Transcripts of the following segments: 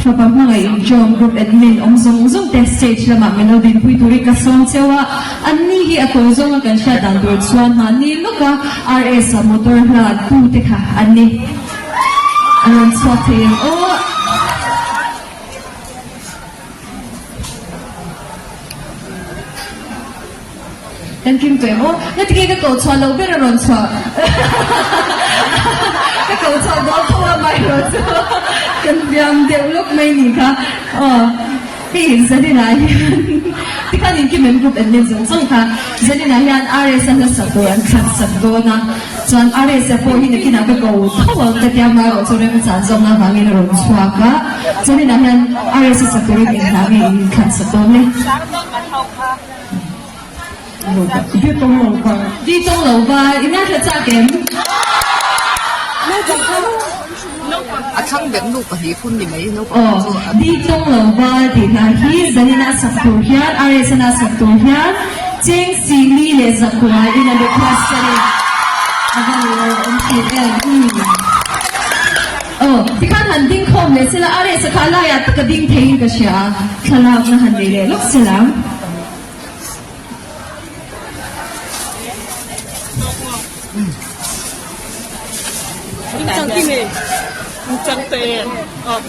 Fapa hmangaih inṭawm group admin awm zawng zawng te stage lamah min lo dinpui turin ka sawm cheu a, anni hi a tawi zawnga kan hriat dan tur chuan mahni lawka RS a motor hla tu te kha an ni. A rawn chhuak thei ang aw. Kan kim tawh em aw? Heti ka koh chhuah loh ber a rawn chhuah ka koh chhuah dawn tho a amaherawh chu kan biam deuh lawk mai ni kha aw hei Zaninah hian tikhan inkim em group admin zawng zawng kha Zaninah hian RS a hlasak tur an thlan sak dawn a chuan RS a pawh hi nakinah ka ko tho ang ka tia amaherawh chu remchan zawng avangin a rawn chhuak a Zaninah hian RS a sak turin enghnah nge in thlan sak dawn le? Di tawng lo va. Di tawng lo va, i ngaithla chak em? A thlang ber nu pahnih phun ni mai naupang chu a. Di tawng lo va tih hna hi Zanina sak tur hian RSN-a sak tur hian Cheng Singli leh Zakua in a request a ni. A va lo awm thin em. Aw, tikhan han ding khawm leh sela RS-a kha laiah tak a ding theiin ka hria a, thlalakna han nei leh lawk sela.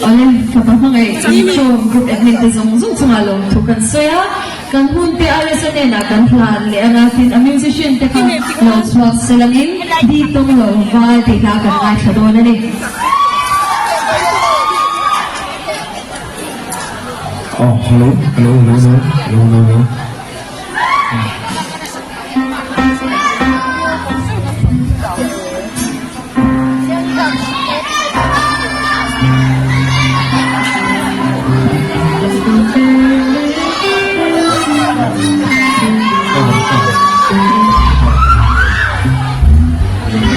Awle, fapa hmangaih inkhawm group admin te zawng zawng chungah lawmthu kan sawi a, kan hun te RSA hnenah kan hlan leh anga tin a musician te kha lo chhuak selangin di tawng lo val tih hla kan ngaithla dawn a ni. Oh, hello, hello, hello, hello, hello, hello, hello.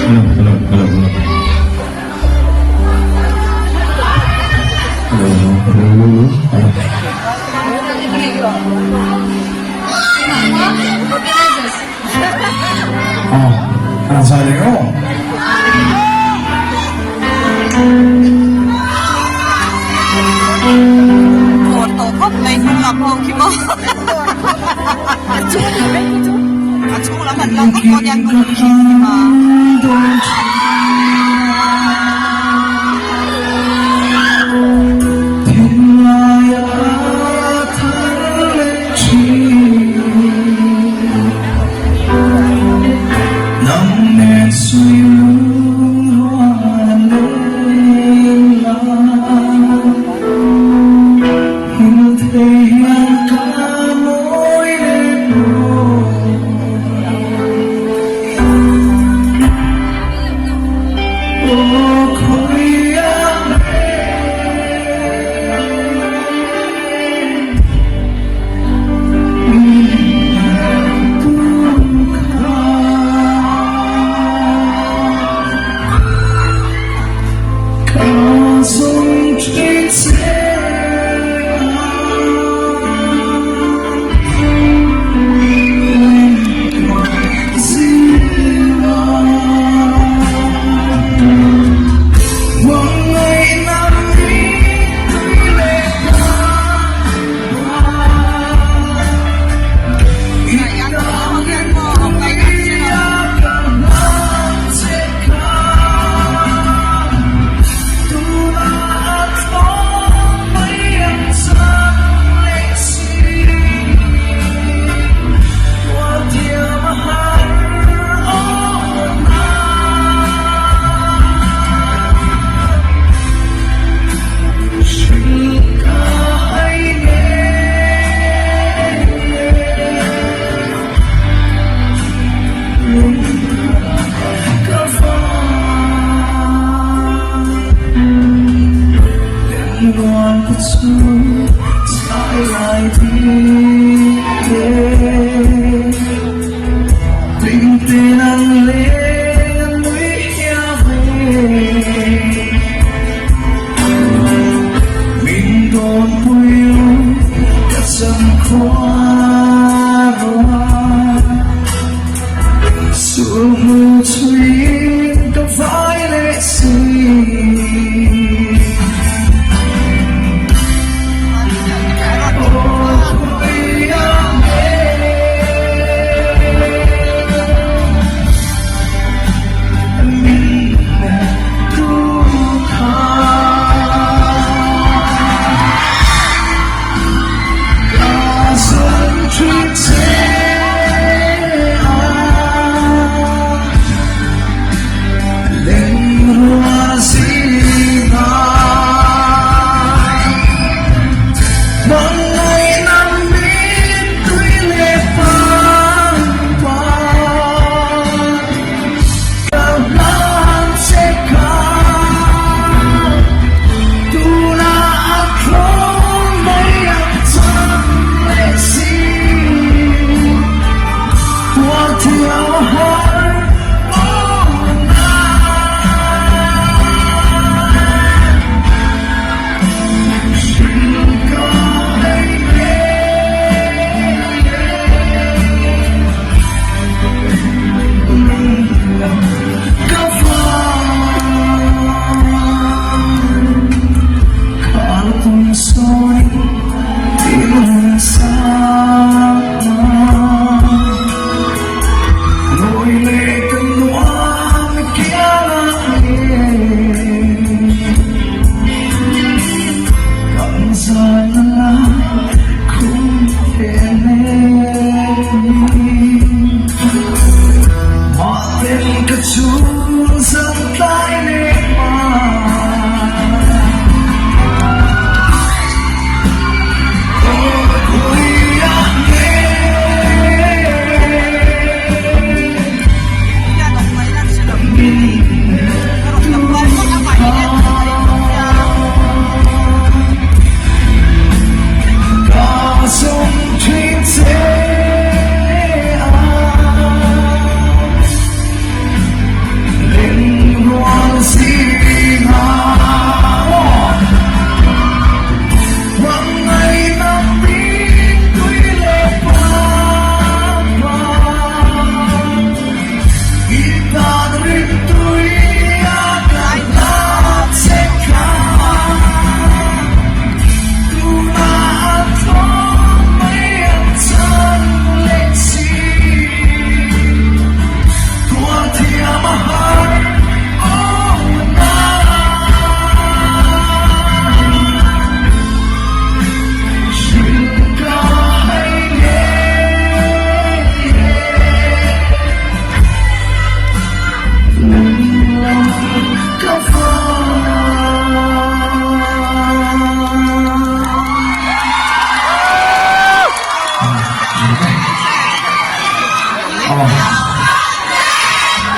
Hello, hello, hello, hello. Hello, hello, hello, hello. Oh, ang sabi ko. Tawh khawp mai hnung lam ho khi maw. A chhung lam han lang vak pawh hian hnung khi ma.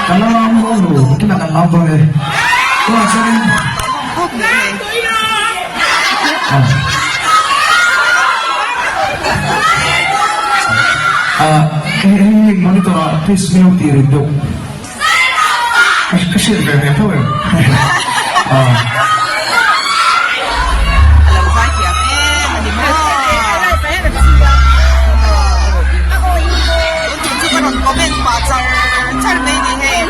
Kan la lam dawn lo, kinah kan lam dawn e. Tunah chuanin Ah, hei hei monitor ah please min lo tih rin deuh. Ka ka hriat ve ve tho em. Ah. Alo zai thiam em ani maw. Tun tum chu ka rawn comment pah char char mai ni hei.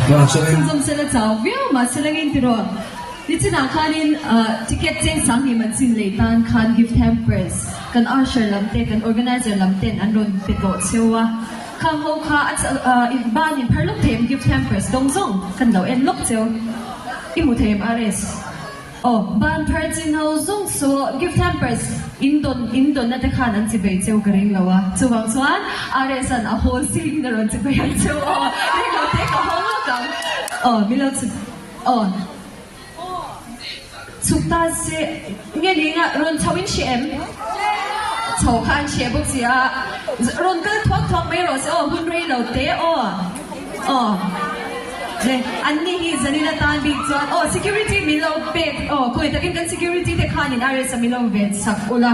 Chhunzawm sela chau viau mahse langin tiraw nichinah khanin ticket cheng sanghnih man chin lei tan khan gift hampers kan usher lam te kan organizer lam ten an rawn pe tawh cheu a, khang ho kha a ban in phar lawk thei em gift hampers dawng zawng kan lo en lawk cheu i hmu thei em RS? Aw, ban phar chin ho zawng saw gift hampers in dawn in dawnna te khan an chibei cheu ka ring lo a, chuvang chuan RS an a hawl sing a rawn chibei ang cheu aw, ring lo te ka hawng lawk ang aw mi lo chhi aw chhuk ta se nge ni nga rawn chho in hre em? Chho kha an hre bawk si a, rawn kal thuak thuak mai rawh se aw hun rei lo te aw. Aw le an ni hi zanin atan bik chuan aw security min lo pek aw khawi takin kan security te khanin RS a min lo ven sak ula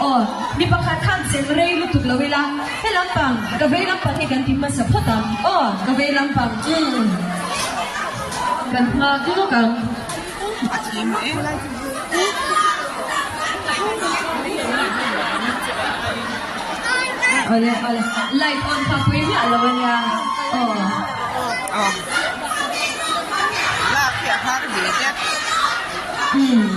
aw mi pakhat khan chem rei lutuk lo ila he lampang ka vei lampang hi kan ti hmasa phawt ang aw ka vei lampang umm kan nghak lawk ang. Awle awle light on kha pui miah lo ania aw. Umm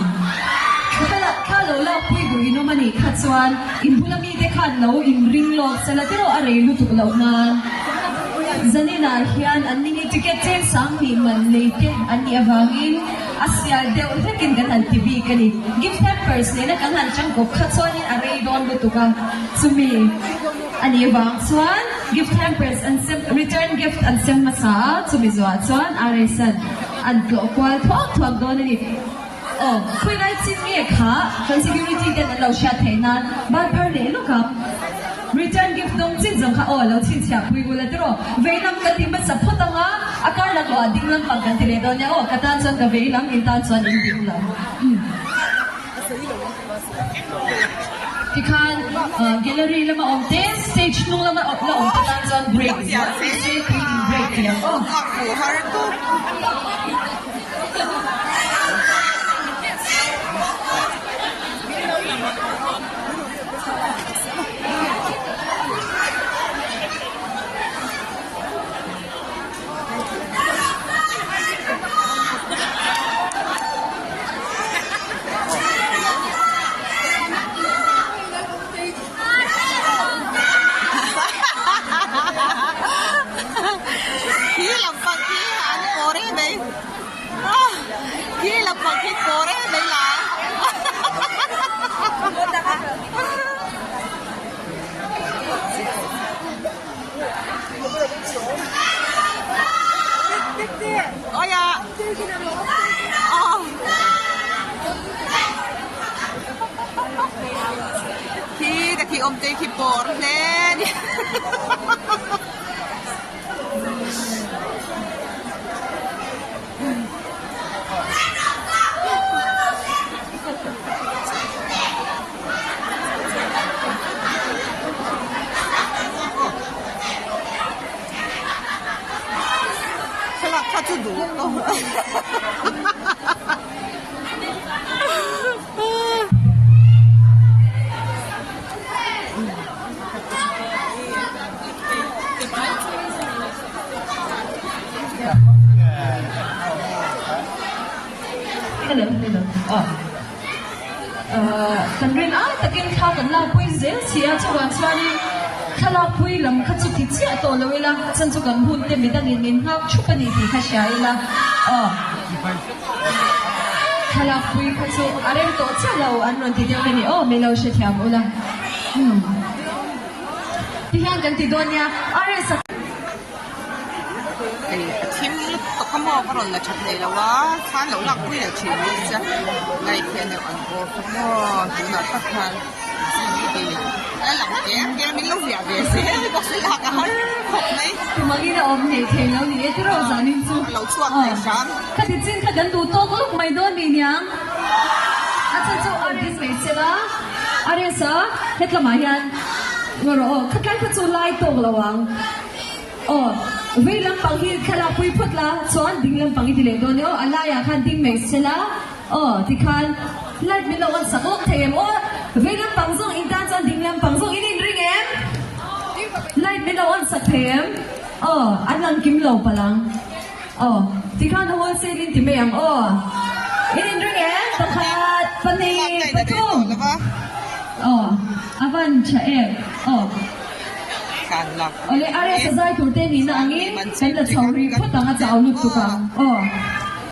kha lo lak pui duh in awm anih kha chuan in bula mite khan lo in ring lawk sela tiraw a rei lutuk loh nan zaninah hian an ni hi ticket cheng 2000 man nei te an nih avangin A sial deuh hlekin kan han ti bik a ni. Gift hampers nena kan han tangkawp kha chuanin a rei dawn lutuk a, chumi a nih vang chuan gift hampers an sem, return gift an sem hmasa a, chumi zuah chuan RSan an tlawh kual thuak thuak dawn a ni. Aw, khawi lai chin nge kha kan security ten an lo hriat theih nan bar phar leh lawk ang. Return gift dawng chin zawng kha aw lo chhinchhiah pui ula tiraw veilam kan ti hmasa phawt ang a, a kar laklo ah ding lampang kan ti leh dawn nia aw ka tan chuan ka veilam in tan chuan in ding lam umm. Tikhan gallery lama awm te stage hnung lama la awm te tan chuan break zual ni se tui in break thei ang aw. Khi lampang khi an pawr em mai khi lampang khi pawr em mai la. Khi ta khi awm te khi pawr hle a ni. Thlalak kha chu duh lo. Hello hello aw kan rin ai takin thla kan lakpui zel si a chuvang chuanin thlalakpui lam kha chu ti chiah tawh lo ila a chan chu kan hun te midangin min nghak thup a ni tih kha hria ila aw thlalakpui kha chu a rem tawh chiah lo an rawn ti deuh a ni aw min lo hrethiam ula umm. Ti hian kan ti dawn nia, RS a. Hei a thim lutuk a maw ka rawn la tha thei lo a, khan lo lak pui leh thin mai sia, light hian deuh an off a maw tunah tak khan a lang eng eng min lo hliah ve zel bawk si lak a har khawp mai. Tumangin a awm ngei thei lo ni e tiraw zanin chu. Lo chhuak thei hram. Khati chin kha kan duh tawk lawk mai dawn ni niang. A chan chu RS mai sela. RS a hetlamah hian ngaw rawh aw khatlai kha chu lai tawk lo ang aw vei lampang hi thlalak pui phawt la chuan ding lampang i ti leh dawn e aw a laiah khan ding mai sela aw tikhan light min lo on sak lawk thei em aw vei lampang zawng in tan chuan ding lampang zawng in inring em light min lo on sak thei em aw an lang kim lo palang. Aw, tikhan a wholesale in ti mai ang aw. In inring em? Pakhat, pahnih, pathum. Aw, a van tha em. Aw. Awle, RS a zai tur te nihna angin kan la chho rih phawt ang a chau lutuk ang. Aw.